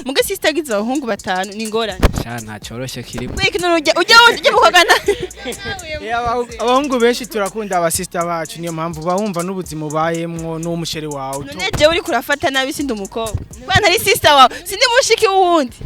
Muga sister agize abahungu batanu ni ingorane. Sha, nta cyoroshe kirimo. Kwiki nurujya ujya ujya mukogana. Abahungu benshi turakunda abasista bacu, niyo mpamvu bawumva n'ubuzima ubayemwo n'umuchéri wawe. None jewe uriko urafata nabi, sindi umukobwa kubera ntari sister wawe, sindi mushiki w'uwundi?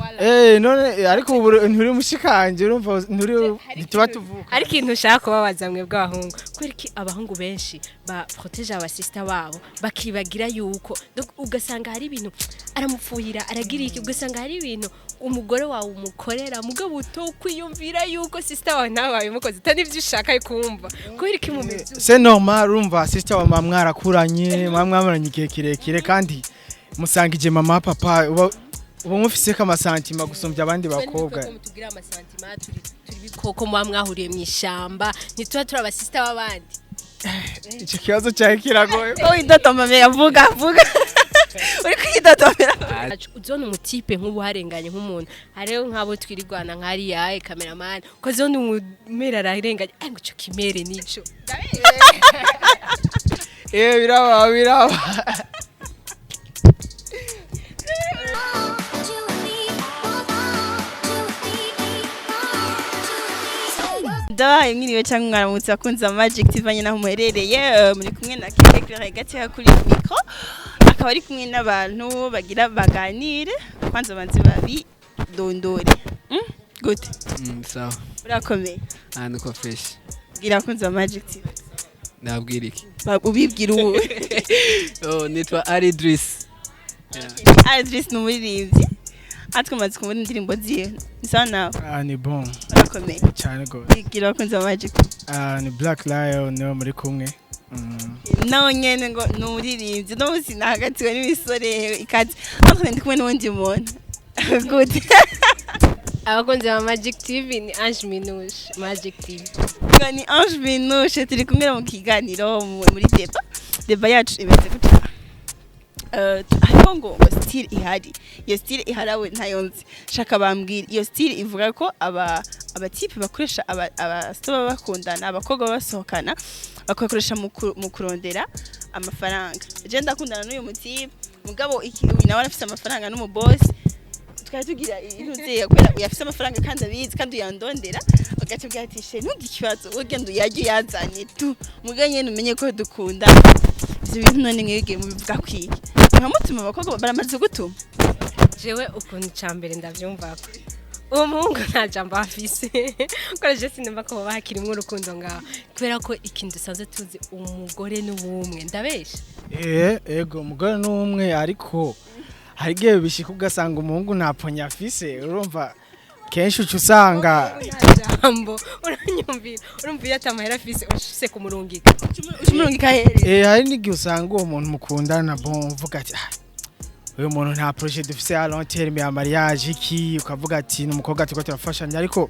None ariko ubu nturi mushikanje, urumva nturi, ntituba tuvuka. Ariko ikintu ushaka kubabaza mwe bw'abahungu, kubera iki abahungu benshi ba protège abasista babo, bakibagira yuko donc ugasanga hari ibintu aramupfuhira, aragira iki, ugasanga hari ibintu umugore wawe umukorera, mugabo utokwiyumvira yuko sister wawe nawe wabimukoze, utari ibyo ushaka kumva? Kubera iki mumeze uko? C'est normal, urumva sister wa mama mwarakuranye, mwa mwamaranye igihe kirekire, kandi musangije mama, papa, uba mufise ko amasentiments gusumbya abandi bakobwa. Twe mutugira amasentiments, turi bikoko muba mwahuriye mu ishamba, ntituba turi abasista b'abandi. Icyo kibazo cyawe kiragoye. Widotomera, vuga vuga, uri kwidotomera. Uzona umutype nk'ubu harenganye nk'umuntu, hariho nk'abo twirirwana nk'ariya cameraman, ukazona umumera ararenganye, ay ngo ico kimere nico. Biraba, biraba. Ndabahaye mwiriwe cyangwa mwaramutse akunze Magic TV naho muherereye. Muri kumwe na Keke Claire Gateka kuri micro, akaba ari kumwe n'abantu bagira baganire. Kwanza banze babidondore. Gute? Sawa. Urakomeye? Ah, niko fresh. Bwira abakunzi ba Magic TV. Nabwira iki? Ubibwira ubu. Oh, nitwa Ari Idris. Idris ni umuririmbyi, atwamaze kubona indirimbo ziwe. Ni sawa nawe? Ah, ni bon. Urakomeye? Cyane gose. Bwira abakunzi ba Magic. Ah, ni Black Lion, niwe muri kumwe. Nawe nyene ngo ni umuririmbyi, no munsi nahagatiwe n'imisore ikaze. Ariko ndi kumwe n'uwundi muntu. Gute? Abakunzi ba Magic TV, ni Ange Minouche, Magic TV. Ngo ni Ange Minouche, turi kumwe mu kiganiro muri débat. Débat yacu imeze gutya. Hariho ngo style ihari, iyo style iharawe ntayo nzi, shaka bambwira. Iyo style ivuga ko aba abatype bakoresha abasore baba bakundana, abakobwa baba basohokana, bakabakoresha mu kurondera amafaranga. Je ndakundana n'uyu mutype, mugabo iki, uyu nawe arafise amafaranga n'umubosi, twari tugira intuze kubera uyafise amafaranga kandi abizi kandi uyandondera, bagaca bwira ati: "Chéri, ntugire ikibazo, wowe genda uyarye uyazane tu, mugabo nyene umenye ko dukunda." Ivyo bintu none mwebwe mubivuga kwiki? Nkamutuma abakobwa baramaze gutuma? Jewe ukuntu ca mbere ndavyumvako, uwo muhungu nta jambo afise, kuko je sinumva ko hoba hakirimwo urukundo ngaho, kubera ko ikintu dusanzwe tuzi, umugore n'ubumwe. Ndabesha? Ego, umugore n'umwe, ariko hari igihe bishika ugasanga umuhungu nta ponya afise, urumva kenshi uca usanga Nta jambo, uranyumvira? Urumva iyo atamahera afise, ushise kumurungika. Ucumurungika here? Hari n'igihe usanga uwo muntu mukundana, bon, uvuga ati: "Ah, uyu muntu nta projet dufise à long terme ya mariage iki", ukavuga ati ni umukobwa turiko turafashanya, ariko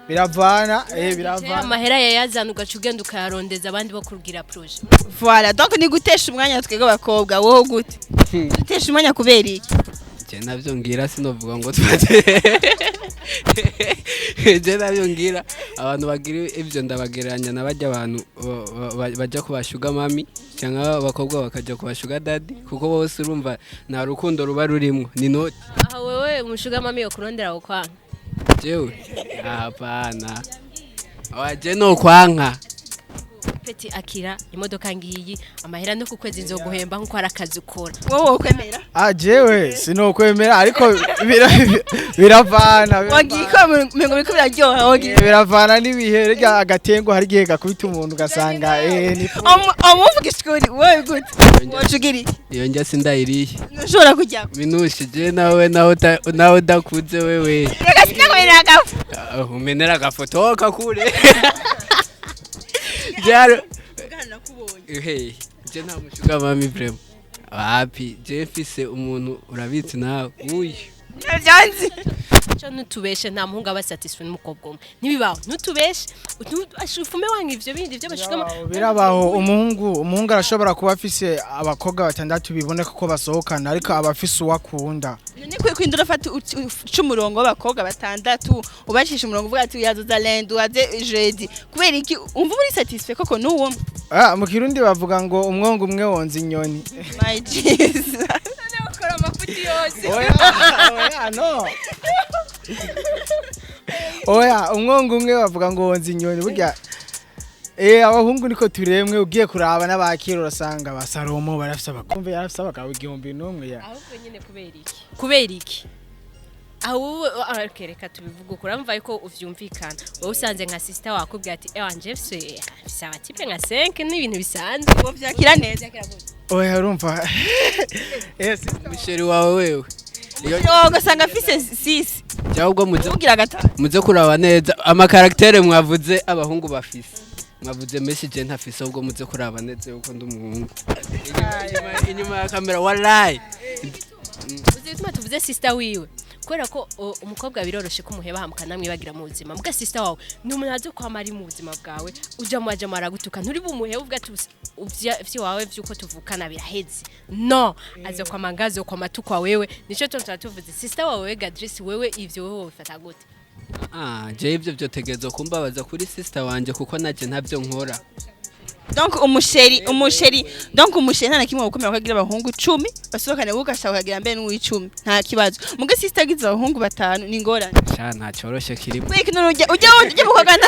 biravana, biravana. Amahera yayazana, ugaca ugenda ukayarondeza abandi bo kurugira projet. Voilà, donc ni gutesha umwanya twebwe abakobwa. Wowe gute? Gutesha umwanya kubera iki? Je navyo ngira, sinovuga ngo twate. Je navyo ngira, abantu bagira ivyo ndabagereranya na barya abantu baja ku basugar mummy, cyangwa abakobwa bakaja ku basugar daddy, kuko bose urumva nta rukundo ruba rurimwo, ni noti. Aha wewe umusugar mummy yo kurondera ukwanga? Jewe hapana, waje no kwanka. Peti, akira imodoka ngiyi, amahera no ku kwezi nzoguhemba nkuko ari akazi ukora. Wowe wokwemera? Ah, jewe sinokwemera, ariko biravana. Wagiye ko mengo biriko biraryoha, wagiye. Biravana n'ibihe. Rya agatengo hari igihe gakubita umuntu, ugasanga ni Amuvuga ishuri, wowe gute? Woca ugira iki? Iyo njya sindayiriye. Ntushobora kujya? Minushe, je nawe udakuze wewe. Reka sinakwemera agafu. Ah, umenera agafoto kakure. Jaro. Hey, je nta musugar mummy vraiment. Wapi, je mfise umuntu, urabitse nawe. Uyu. Byanze. Cyo ntutubeshe, nta muhungu aba satisfait n'umukobwa umwe, ntibibaho, ntutubeshe, ufume wanga ivyo bindi vy'abasugar. Birabaho. Umuhungu arashobora kuba afise abakobwa batandatu biboneka ko basohokana, ariko aba afise uwo akunda. None kwe kwinda urafata uca umurongo w'abakobwa batandatu, ubacisha umurongo, uvuga ati uyazoza lundi, uwaze jeudi, kubera iki? Umva uri satisfait koko n'uwo? Ah, mu Kirundi bavuga ngo umwongo umwe wonza inyoni. My Jesus. Ukora amafuti. Yose. Oya, oya, no, oya, umwongo umwe bavuga ngo wonza inyoni. Burya abahungu niko turemwe. Ugiye kuraba n'abakira, urasanga ba Salomo barafise abakumve, yarafise abagabo 1001 ya. Ahubwo nyine kubera iki, kubera iki aho? Reka tubivuge ukuri, urumva yuko uvyumvikana. Wowe usanze nka sister wakubwira ati: "Ewa, nje mfise aba type nka 5, ni ibintu bisanzwe." Uwo vyakira neza? Oya, urumva sister. Mu chéri wawe wewe iyo Yo, ugasanga afise six. Cyangwa muze ugira gatanu. Muze kuraba neza ama caractères mwavuze abahungu bafise, mwavuze menshi, je ntafise. Ahubwo muze kuraba neza yuko ndi umuhungu inyuma ya kamera, wallahi. Uzi bituma tuvuze sister wiwe? Kubera ko umukobwa biroroshe ko umuheba hamukana namwibagira mu buzima mbwa. Sister wawe ni umuntu azi kwama ari mu buzima bwawe, uja mu aja aragutuka, nturi bumuhebe uvuga ati: "Ivyo wawe vyuko tuvukana biraheze." No azokwama ngazo kwama tukwa wewe. Nico tuba tuvuze sister wawe. Gadris, wewe ivyo wewe wifata gute? Ah, je ivyo vyotegerezwa kumbabaza kuri sister wanje, kuko naje ntavyo nkora. Donc umu chéri, umu chéri, donc umu chéri nta na kimwe gukomera ko agira abahungu 10 basohokane, wowe ugashaka ukagira mbere n'uw'icumi, nta kibazo. Muga sister agize abahungu batanu ni ingorane. Sha, nta coroshe kirimo. Kubera ikintu ujya mukogana.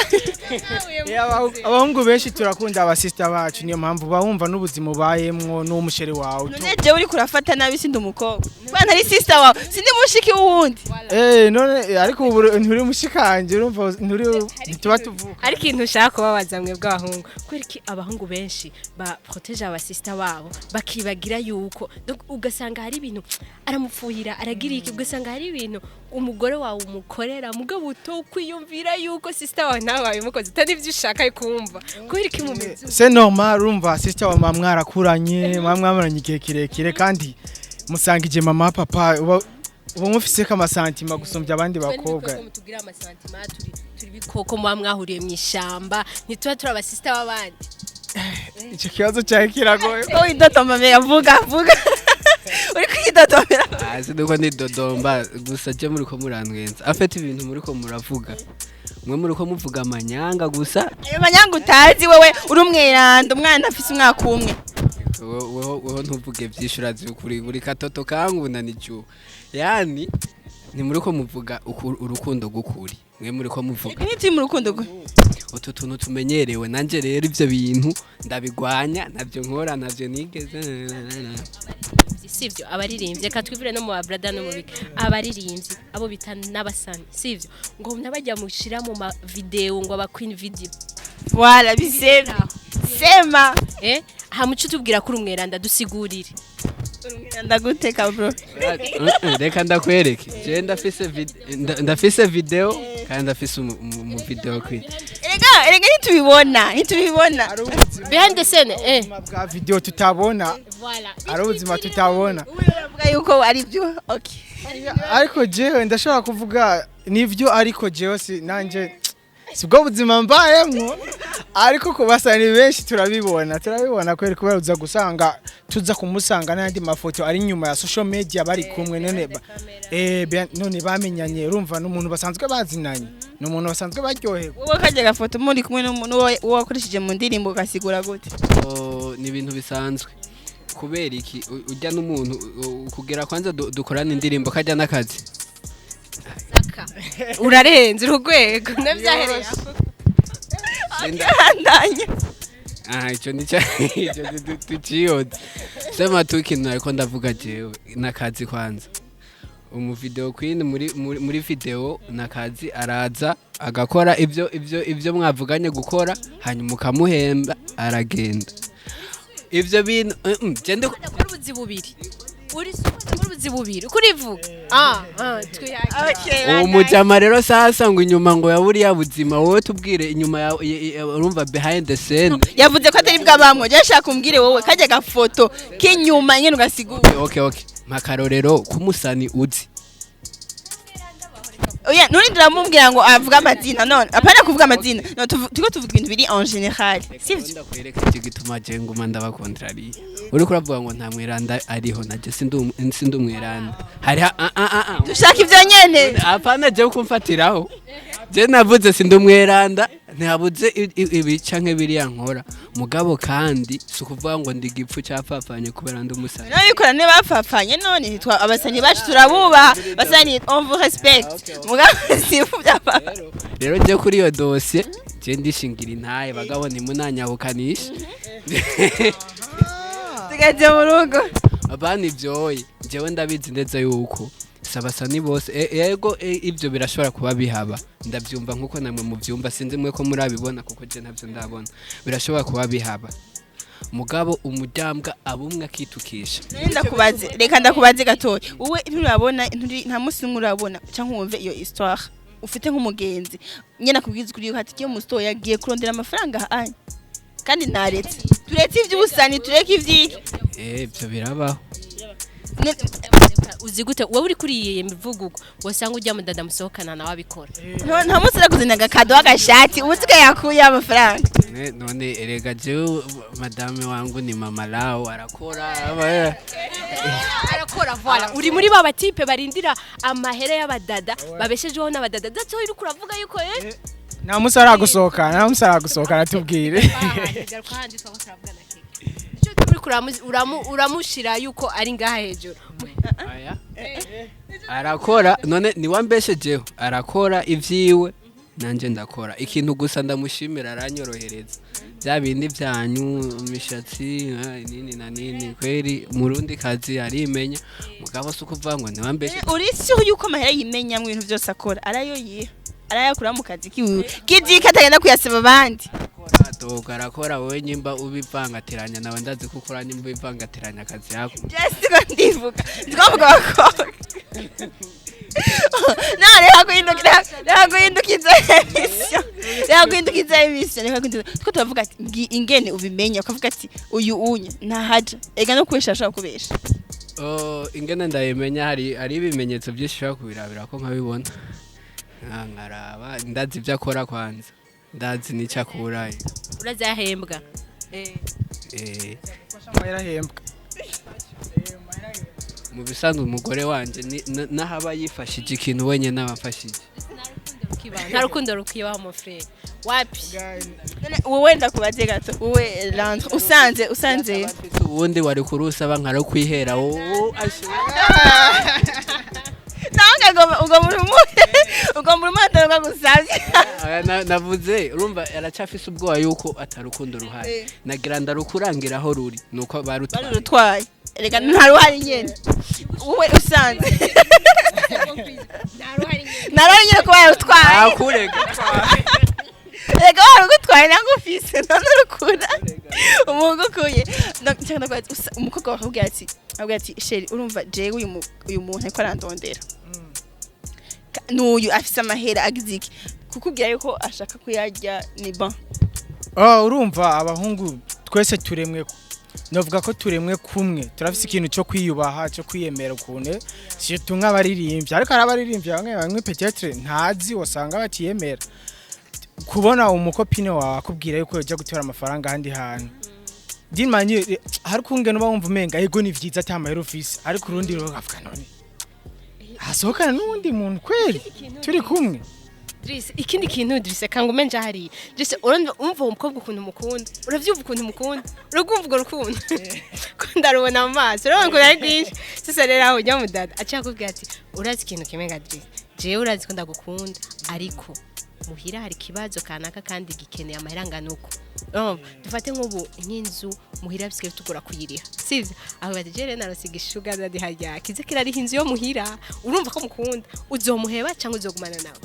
Abahungu benshi turakunda aba sister bacu, niyo mpamvu uba wumva n'ubuzima ubayemwo n'umu chéri wawe. None jewe uriko urafata nabi, sindi umukobwa kubera ntari sister wawe, sindi mushiki w'uwundi? None ariko ubu nturi mushikanje, urumva nturi, ntituba tuvuka. Ariko ikintu ushaka kubabaza mwe bw'abahungu: kubera iki abahungu benshi ba protège aba sister babo, bakibagira yuko, donc ugasanga hari ibintu aramupfuhira, aragira iki, ugasanga hari ibintu umugore wawe umukorera, mugabo uto kwiyumvira yuko sister wawe nawe wabimukoze, utari ibyo ushaka kumva? Kubera iki mumeze uko? C'est normal, urumva sister wawe muba mwarakuranye, muba mwamaranye igihe kirekire, kandi musangije mama, papa, uba mufiseko ama sentiments gusumbya abandi Twe bakobwa. n'ibikoko mutugira ama sentiments, turi bikoko muba mwahuriye mu ishamba, ntituba turi aba sister b'abandi. Ico kibazo cyawe kiragoye. Ko widodomera, vuga, vuga, uri kwidodomera. Ah, sinuko nidodomba, gusa je muriko murantwenza. Afite ibintu muriko muravuga, mwe muriko muvuga amanyanga gusa. Ayo manyanga utazi, wewe uri umweranda, umwana afise umwaka umwe. Wewe ntuvuge vyinshi, urazi ukuri buri katoto kankunda nijuwe. Yani ntimuriko muvuga urukundo gukuri, mwe muriko muvuga Ntituri mu rukundo utu tuntu tumenyerewe. Nanje rero ivyo bintu ndabigwanya, navyo nkora, navyo nigeze. Sivyo, abaririmbyi, reka twivure no mu ba brother no mu biki, abaririmbyi abo bita n'abasani, sivyo, ngo nabajya mushira mu ma video ngo aba queen video. Wala bisema sema. Hamuco tubwira kuri umweranda, dusigurire. Umweranda gute ka bro? Reka ndakwereke, je ndafise ndafise video kandi ndafise umu video queen. Erega ntitubibona. Ari ubuzima Behind the scene. Ubuzima bwa video tutabona. Voilà. Ari ubuzima tutabona. Ubu uravuga yuko ari byo, okay. Ariko jewe ndashobora kuvuga nivyo, ariko jewe si nanje sibwo buzima mbayemwo, ariko ku basani benshi turabibona kweri, kubera uza gusanga tuza kumusanga n'andi mafoto ari inyuma ya social media bari kumwe. None none bamenyanye, urumva n'umuntu basanzwe bazinanye, n'umuntu basanzwe baryoherwa. Wowe kajya gafoto muri kumwe n'uwo wakoresheje mu ndirimbo ugasigura gute? Oh, ni ibintu bisanzwe. Kubera iki? Ujya n'umuntu kugira kwanza dukorane indirimbo, kajya n'akazi. Saka urarenze urwego nabyahereye aho. Andanya. Ah, icyo ni cyo, icyo tuciyoze sema tu. Ikintu ariko ndavuga jewe n'akazi kwanza. Umu video queen muri video n'akazi, araza agakora ibyo mwavuganye gukora, hanyuma ukamuhemba aragenda. Ivyo bintu je Adakora ubuzi bubiri, uri si adakora ubuzi bubiri uko urivuga, twihaye. Okay. Uwo mujama rero sasa ngo inyuma ngo yaburiya buzima, wowe tubwire inyuma ya urumva behind the scene. Yavuze ko atari bwabamwe. Je shaka umbwire wowe kajya gafoto k'inyuma nyene ugasigura. Okay, mpakarorero k'umusani uzi. Oya, nurindira mubwira ngo avuge amazina. None apana kuvuga amazina, no turiko tuvuga ibintu biri en général, sivyo? Ndakwereka icyo gituma je nguma ndabakontrariye. Uriko uravuga ngo nta mweranda ariho, naje sindi umweranda. Hari ah ah ah ah. Dushaka ivyo nyene. Apana, je kumfatiraho, je navuze sindi umweranda. Ntihabuze ibi canke biriya nkora, mugabo kandi si ukuvuga ngo ndi igipfu cyapfapfanye kubera ndi umusani. N'ababikora niba bapfapfanye, none abasanyi bacu turabubaha, basanyi, on vous respecte, mugabo si byapfa. Rero je kuri iyo dosiye, je ndishingira intaye, bagabo ntimunanyabukanishe. Tukajya mu rugo. Abana ibyoye, jewe ndabizi neza yuko sabasa ni bose. Yego, ibyo birashobora kuba bihaba, ndabyumva nkuko namwe mubyumva. Sinzi mwe ko murabibona, kuko je ntabyo ndabona. Birashobora kuba bihaba, mugabo umujyambwa abumwe akitukisha. None ndakubaze, reka ndakubaze gatoya: wowe nturabona, nta munsi n'umwe urabona cyangwa wumve iyo histoire, ufite nk'umugenzi nyine akubwiza ukuri yuko ati: "Iyo musito yagiye kurondera amafaranga ahanye kandi ntaretse, turetse iby'ubusani, tureke iby'iki"? Ibyo birabaho. Uzi gute wowe uri kuri iyi mivugo uko wasanga ujya mu dada musohokana nawe abikora? Nta munsi urakuzanira agakado w'agashati ubu tukayakuye amafaranga? None erega jewe madame wangu ni mama lao, arakora Arakora, voilà. Uri muri ba ba type barindira amahera y'abadada, babeshejeho n'abadada. That's why uri kuravuga yuko Nta munsi aragusohokana, nta munsi aragusohokana, tubwire. Garuka handi, twaba turavugana keke. Icyo turi uramushira yuko ari ngaha hejuru. Aya. Arakora, none niwambeshejeho, arakora ivyiwe, nanje ndakora. Ikintu gusa ndamushimira, aranyorohereza bya bindi byanyu, imishatsi, nini na nini. Kweri murundi kazi arimenya, mugabo si ukuvuga ngo niwambeshe. Uri sûr yuko amahera yimenya mu bintu byose akora arayo yiha, arayakura mu kazi kiwe k'ijika, atagenda kuyasaba abandi? Arakora doga, arakora. Wowe nyimba ubivangatiranya nawe, ndazi ko ukora, nyimba ubivangatiranya akazi yako. Just ko ndivuga, ndikuvuga abakobwa. No, reka guhindukiza émission, reka guhindukiza émission, reka guhindukiza. Two turavuga ati ingene ubimenya ukavuga ati uyu unye ntahaja, ega no kubesha ashobora kubesha. Oh, ingene ndabimenya, hari ibimenyetso byinshi ushobora kubirabira ko nkabibona. Nkaraba, ndazi ibyo akora kwanza, ndazi n'icyo akurayo. Urazahembwa. Amahera ahembwa. Mu bisanzwe umugore wanje n'ahaba yifashije ikintu wenyine aba amfashije. Nta rukundo rukibaho, mon frère, wapi. None wowe, ndakubaze gato, wowe Landre, usanze Afise uwundi wari kurusaba nkarukwihera wowe. Nawe ugomba urumuhe gusabye? Aya, navuze urumva aracafise ubwoba yuko atarukundo ruhari. Nagira ndarukurangira aho ruri nuko barutwaye. Barurutwaye, reka nta ruhari nyene. Wowe usanze nta ruhari nyene kuba yarutwaye? Akurega. Reka warugutwaye nangwa ufise none urukura umuhungu ukuye. Nshaka ndakubaza, umukobwa wakubwira ati chéri, urumva jewe uyu muntu ariko arandondera, n'uyu afise amahera, agize iki, kukubwira yuko ashaka kuyarya, ni bon? Oh, urumva abahungu twese turemwe, novuga ko turemwe kumwe, turafise ikintu cyo kwiyubaha, cyo kwiyemera ukuntu, surtout nk'abaririmbyi. Ariko hari abaririmbyi bamwe bamwe peut-être ntazi, wasanga batiyemera. Kubona umu copine wawe akubwira yuko yoja gutora amafaranga ahandi hantu, d'une manière hari kungena uba wumva umenga yego ni vyiza ata mahera ufise, ariko urundi ruvuga none hasohokana n'uwundi muntu kweli turi kumwe? Drise, ikindi kintu, Drise, kanga umenje hariya. Drise, urumva, umva uwo mukobwa ukuntu umukunda, uravyumva ukuntu umukunda, uragumva urwo rukundo ko ndarubona mu maso, urabona ukuntu ari rwinshi. Sasa rero aho ujya mudada aca akubwira ati: "Urazi ikintu kimwe ga Drise, jewe urazi ko ndagukunda, ariko muhira hari ikibazo kanaka kandi gikeneye amahera angana uko." Urumva, dufate nk'ubu nk'inzu muhira bisigaye tugura kuyiriha, sivyo? Aho bati: "Jere narosiga i sugar daddy harya kize kirariha inzu yo muhira." Urumva ko mukunda, uzomuheba cyangwa uzogumana nawe?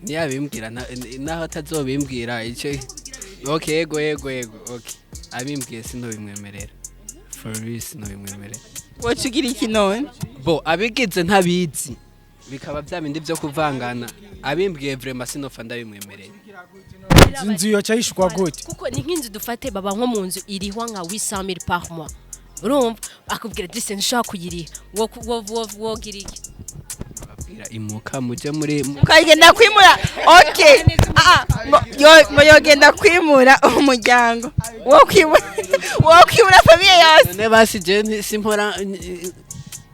Niyabimbwira, naho atazobimbwira icyo, okay, yego, okay, abimbwiye sinobimwemerera, for real sinobimwemerera. Woca ugira iki none? Bo abigize ntabizi, bikaba bya bindi byo kuvangana, abimbwiye vraiment sinopfa ndabimwemereye. Inzu yoca yishukwa gute? Kuko ni nk'inzu, dufate baba nko mu nzu irihwa nka 800,000 par mois, urumva akubwira: "Drise, ntushobora kuyiriha." Wogira iki? Babwira imuka mujye muri Ukagenda kwimura, okay. Ngo yogenda kwimura umuryango, wo kwimura famille yose. None basi je simpora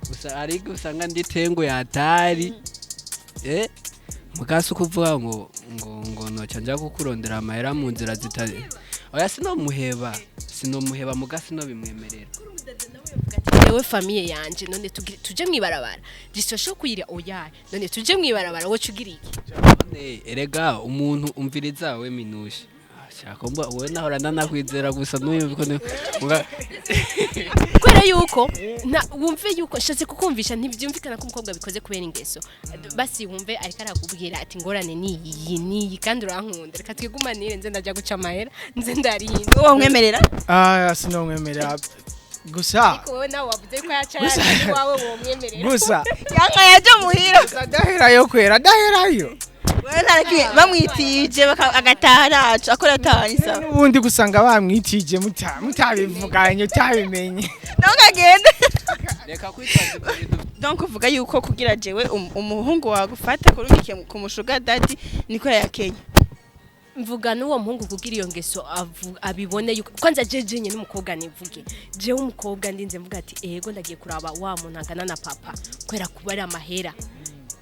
gusa, ariko usanga ndi tengo yatari mugasi ukuvuga ngo ngo noca nja kukurondera amahera mu nzira zitari. Oya, sinomuheba, sinomuheba, muga sinobimwemerera. Jewe famille yanje, none tuje mwibarabara gisosho kuyira? Oya, none tuje mwibarabara, wowe ugira iki? None erega umuntu, umviriza we Minushe. Shaka mba wowe nahora ndanakwizera gusa n'uyu ko Kubera yuko na wumve yuko nshatse kukumvisha, ntibyumvikana ko umukobwa bikoze kubera ingeso. Basi wumve ariko arakubwira ati ingorane ni iyi niyi, kandi urankunda, reka twigumanire, nze ndajya guca amahera, nze ndarinda. Wowe wamwemerera? Ah, sinomwemerera gusa. Ariko wowe nawe wavuze ko yaca yaje iwawe, womwemerera? Gusa Yanka yaje muhira. Gusa adaherayo kwera, adaherayo. Wewe ntarakwiye bamwitije agataha naco akora ataha ni sawa. N'ubundi gusanga bamwitije mutabivuganye, utabimenye. Nawe ukagenda. Reka kwitwaza ibyo bintu. Donc uvuga yuko kugira jewe umuhungu wagufata kurungikiye ku mu sugar daddy niko yakenya? Mvuga n'uwo muhungu kugira iyo ngeso abibone yuko kwanza jeje nyine n'umukobwa nivuge, jewe umukobwa ndinze mvuga ati ego ndagiye kuraba wa muntu angana na papa kubera kuba ari amahera.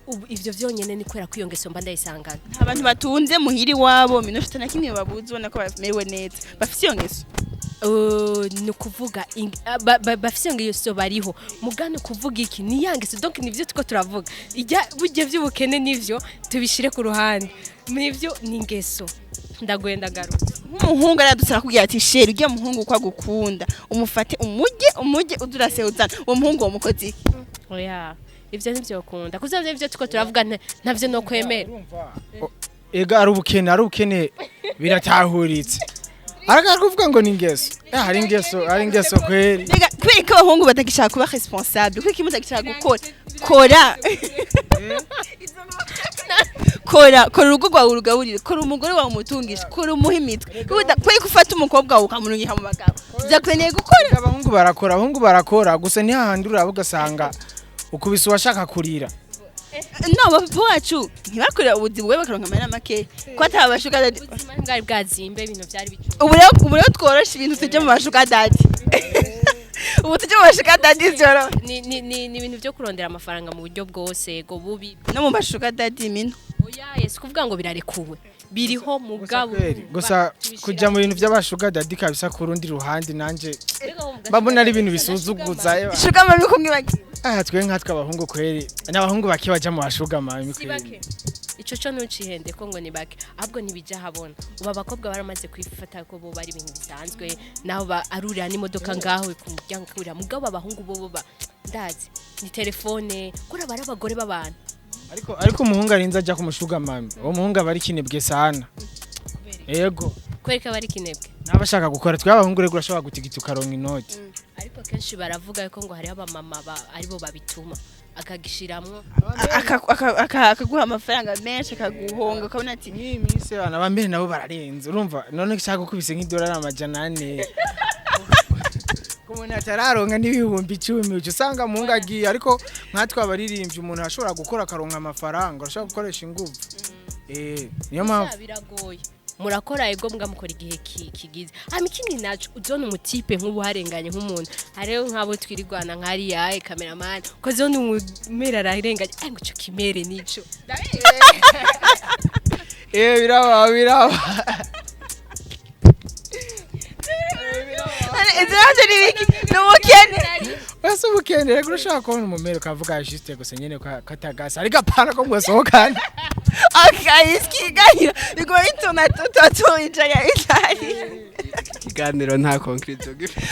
Ubu ivyo vyonyene ni kubera ko iyo ngeso mba ndayisangana. Abantu batunze muhiri wabo minota na kimwe babuze, ubona ko bamerewe neza, bafise iyo ngeso? Ni ukuvuga bafise iyo ngeso bariho, mugano kuvuga iki ni ya ngeso. Donc nivyo tuko turavuga ijya burya vy'ubukene, nivyo tubishire ku ruhande, nivyo ni ingeso. Ndagoye, ndagarutse. Nk'umuhungu aradutse arakubwira ati chéri, ujya muhungu uko agukunda umufate umujye umujye udurase uzana uwo muhungu, uwo mukozi iki? Oya, ivyo nivyo ukunda kuko ivyo tuko turavuga ntavyo no kwemera. Ega ari ubukene, ari ubukene, biratahuritse, ariko ari kuvuga ngo ni ingeso. Hari ingeso, ari ingeso kweri. Mbega kubera ko abahungu batagishaka kuba responsable, kubera ko mutagishaka gukora? Kora, kora, kora urugo rwawe urugaburire, kora umugore wawe umutungishe, kora umuhe imitwe. Kubera ko ufata umukobwa wawe ukamurungika mu bagabo, byakeneye gukora. Abahungu barakora, abahungu barakora, gusa ntihahandi uraba ugasanga ukubise uwashaka kurira. No bapapa wacu ntibakorera ubuzima bwe bakaronka amahera make ko ataba ba sugar daddy. Ubuzima bwari bwazimbe, ibintu byari bicu. Ubu rero tworoshe ibintu, tujye mu ba sugar daddy. Ubu tujye mu ba sugar daddy byorohe. Ni ibintu byo kurondera amafaranga mu buryo bwose go bubi. No mu ba sugar daddy mino. Oya, yes, kuvuga ngo birarekuwe, biriho mugabo. Kweri, gusa kuja mu bintu by'aba sugar daddy kabisa, ku rundi ruhande nanje mbabona ari ibintu bisuzuguza. Sugar mummy kumwibagira. Ah, twe nkatwe abahungu kweri, n'abahungu bake baja mu ba sugar mummy. Si Kweri. Bake ico co ntucihende ko ngo ni bake, ahubwo ntibijya habona. Ubu abakobwa baramaze kwifata ko bo bari ibintu bisanzwe, naho arurira n'imodoka ngaho ku muryango kurira. Mugabo abahungu bo ba ndazi ni telefone kuri abari abagore b'abantu. Ariko umuhungu arinze aja ku mu sugar mummy, uwo muhungu aba ari kinebwe sana, yego. Kwereka bari kinebwe. Naba ashaka gukora. Twe abahungu rero urashobora gutigita ukaronka inoti. Ariko kenshi baravuga ko ngo hariho abamama aribo babituma akagishiramwo. Akaguha amafaranga menshi, akaguhonga, ukabona ati Nk'iyi minsi abana ba mbere nabo bararenze, urumva none nshaka gukubise nk'idolari 400 ku muntu atararonka n'10,000, uca usanga muhungu agiye. Ariko nkatwe abaririmbyi, umuntu ashobora gukora akaronka amafaranga, urashobora gukoresha inguvu, niyo mpamvu. Gusa biragoye, murakora ego mbwa mukora igihe kigize. Hama ikindi naco, uzona umu type nk'ubu harenganye nk'umuntu, hariho nk'abo twirirwana nk'ariya cameraman ko zona umumera ararenganye, ay ngo ico kimere nico. Biraba, biraba. Ivyo navyo ni biki? Ni ubukene. Ese ubukene rero, urashobora kubona umumere ukavuga juste gusa nyene ko katagasa, ariko apana ko mwasohokana. Okay, ikiganiro biguma bituma tuba tuwicaye itari. Ikiganiro nta conclusion gifite.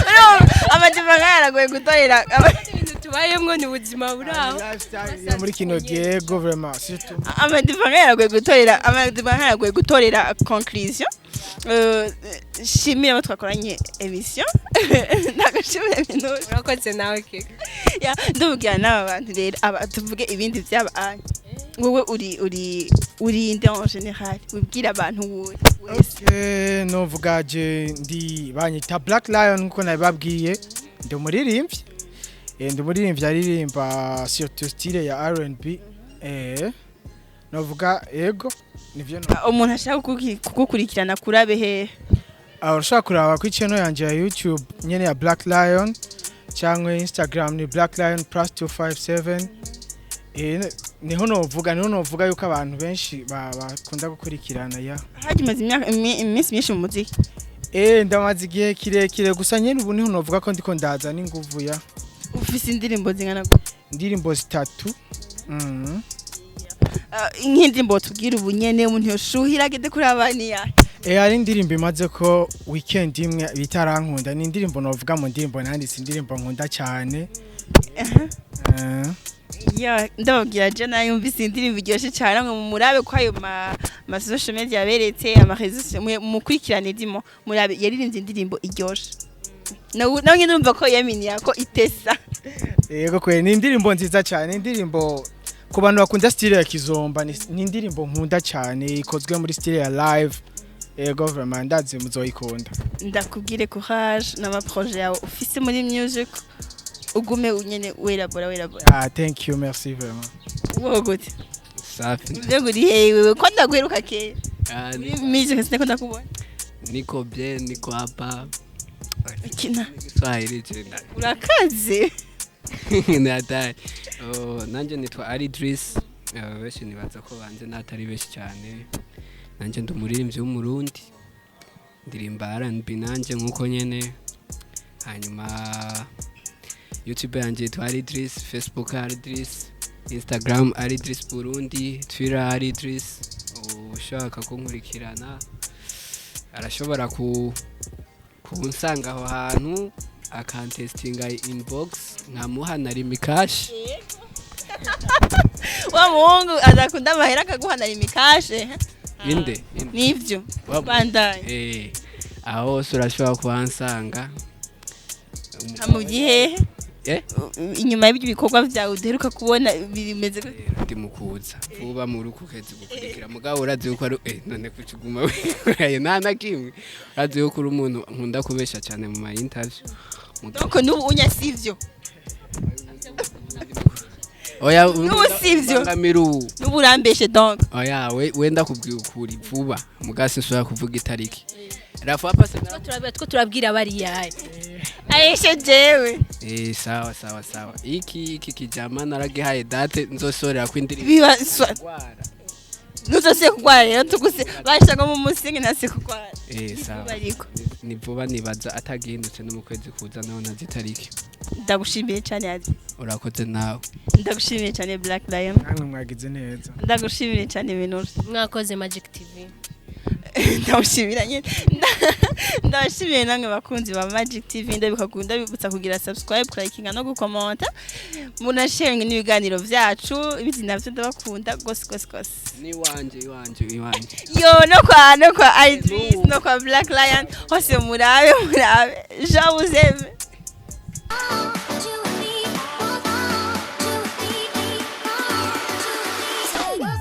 Amajambo nk'aya aragoye gutorera. Ibintu tubayemwo ni ubuzima buri aho. Lifestyle yo muri kino gihe go vraiment surtout. Amadiva nk'aya aragoye gutorera, amadiva nk'aya aragoye gutorera conclusion. Shimira abo twakoranye émission, ndagushimira Minuje. Urakoze nawe keke. Ya, ndubwira n'aba bantu rero aba tuvuge ibindi byaba anya. Wowe uri inde en général? Wibwira abantu wowe wese. Okay, novuga je ndi banyita Black Lion nkuko nabibabwiye, ndi umuririmbyi. Ndi umuririmbyi aririmba surtout style ya R&B. Novuga ego nivyo no. Umuntu ashaka kugukurikirana kurabe hehe? Ah, urashobora kuraba kuri channel yanje ya YouTube nyene ya Black Lion, cyangwa Instagram ni Black Lion plus 257. Niho novuga yuko abantu benshi bakunda gukurikirana ya. Haji, maze imyaka iminsi myinshi mu muziki. Ndamaze igihe kirekire, gusa nyene ubu niho novuga ko ndiko ndaza n'inguvu ya. Ufise indirimbo zingana gute? Indirimbo zitatu. Nk'indirimbo tubwira ubu nyene umuntu yoshuhira agende kuri abani ya? Hari indirimbo imaze ko weekend imwe bita Rankunda. Ni indirimbo novuga mu ndirimbo nanditse, indirimbo nkunda cyane. Ya, ndababwira je nayumvise indirimbo iryoshe cyane, ngo murabe ko ayo ma social media yaberetse, ama réseaux sociaux, mukurikirane dimo murabe yaririmbye indirimbo iryoshe. Nawe nyine urumva ko yaminiya ko itesa. Yego kwe, ni indirimbo nziza cyane, indirimbo ku bantu bakunda style ya kizomba, ni indirimbo nkunda cyane ikozwe muri style ya live. Yego, vraiment ndazi muzoyikunda. Ndakubwire courage n'ama projet yawe ufise muri music, ugume nyene werabora werabora. Ah, thank you, merci vraiment. Wowe gute? Safi. Ivyo nguri hewe ko ndaguheruka kera? Ah, muri music sinako ndakubona. Niko bien, niko hapa. Kina. Kiswahili chenda. Urakaze. Ni hatari. Oh, nanje nitwa Ali Idris. Benshi nibaza ko banze, n'atari benshi cyane. Nanje ndi umuririmbyi w'Umurundi, ndirimba R&B nanje nkuko nyene. Hanyuma YouTube yanjye yitwa Ali Idris, Facebook Ali Idris, Instagram Ali Idris Burundi, Twitter Ali Idris. Ushaka kunkurikirana arashobora kunsanga aho hantu, akantestinga inbox, nkamuha na Lumicash. Wa muhungu adakunda amahera akaguhana imikashe. Inde inde? Nivyo. Bandanye. Aho hose urashobora kuhansanga. Mu gihe inyuma y'ibyo bikorwa byawe udaheruka kubona bimeze gute? Ndi mukuza vuba muri uku kwezi gukurikira, mugabo urazi yuko ari none kucuguma wihaye nta na kimwe. Urazi yuko uri umuntu nkunda kubesha cyane mu ma interview. Donc n'ubu unya sivyo? Oya. N'ubu sivyo? Bangamira ubu. N'ubu urambeshe donc? Oya, we wenda kubwira ukuri vuba, mugabo sinshobora kuvuga itariki rafu hapa sina. Two turabwira bariya. Aishe jewe. Sawa sawa sawa, iki kijama naragihaye date nzosorera ko indirimbo. Biba Ndwara. Ntuzosiye kurwara rero, tuguse bashaka mu musingi ntasi kurwara. Sawa. Ariko ni vuba, nibaza atagihindutse no mu kwezi kuza, naho nazi itariki. Ndagushimiye cyane Adi. Urakoze nawe. Ndagushimiye cyane Black Lion. Namwe mwagize neza. Ndagushimiye cyane Minura. Mwakoze, Magic TV. Ndamushimira nyine. Ndabashimiye namwe bakunzi ba Magic TV. Ndabikakunda, ndabibutsa kugira subscribe, likinga no gukomenta, munasharinga n'ibiganiro vyacu. Ibindi navyo ndabakunda gose gose gose. Niwanje, iwanje, iwanje. Yo, no kwa Idris, no kwa Black Lion, hose murabe murabe. Je vous aime.